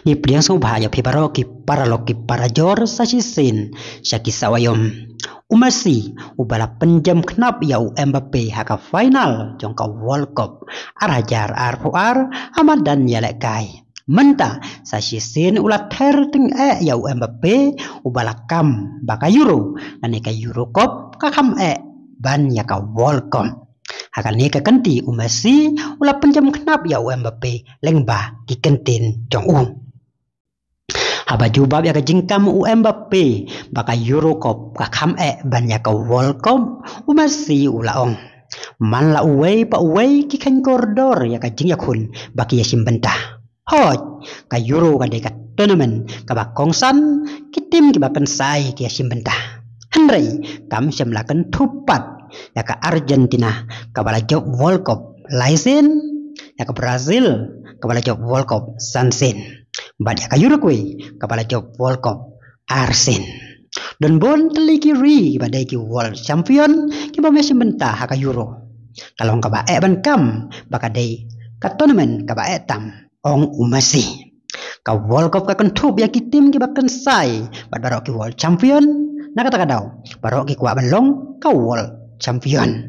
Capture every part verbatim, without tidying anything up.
Ki pdiang sngewbha ïa phi baroh ki paralok ki parajor sa shisien sha ki saw aïom. U Messi uba la pynjem khnap ïa u Mbappe ha ka final jong ka World Cup ar hajar arphew ar ha madan ïalehkai. Mynta sa shisien u la ther tyngeh ïa u Mbappe uba la kam ba ka Euro lane ka Euro Cup ka kham eh ban ïa ka World Cup. Ha kane ka kynti u Messi u la pynjem khnap ïa u Mbappe lyngba ki kyntien jong u. Haba jubab ïa ka jingkam u Mbappe ba ka Euro Cup ka kham eh ban ïa ka World Cup, u Messi u la ong, man la uwei pa uwei ki kheiñ kordor ïa ka jingïakhun ba ki ïashim bynta. Hooid, ka Euro ka dei ka tournament kaba kongsan, ki tim kiba kynsai ki ïashim bynta. Hynrei kam shym la kynthup pat ïa ka Argentina kaba la jop World Cup lai sien, ïa ka Brazil kaba la jop World Cup san sien, bad ïa ka Uruguay kaba la jop World Cup ar sien. Don bun tylli ki ri kiba dei ki world champion kiba ym ïashim bynta ha ka Euro. Ka long kaba eh ban kam ba ka dei ka tournament kaba eh tam, ong u Messi. Ka World Cup ka kynthup ïa ki tim kiba kynsai bad baroh ki world champion. Na kata ka daw baroh ki kwah ban long ka world champion.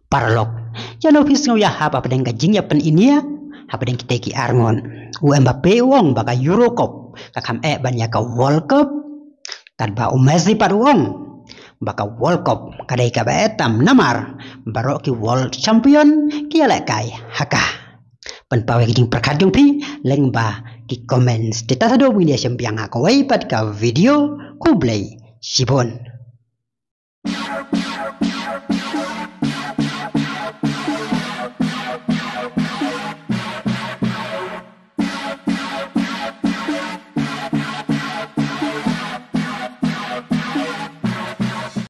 Paralok, ïano phi sngew ïahap hapdeng ka jingïapyniaid hapdeng kita ki ar ngut? U Mbappe u ong ba ka Euro Cup ka kham eh ban ïa ka World Cup, katba u Messi pat u ong ba ka World Cup ka dei kaba eh tam namar baroh ki world champion ki ïalehkai ha ka. Pynpaw ïa ki jingpyrkhat jong phi lyngba ki comments. Te ta sa dei ba ngin ïashem biang ha kawei pat ka video. Khublei shibun.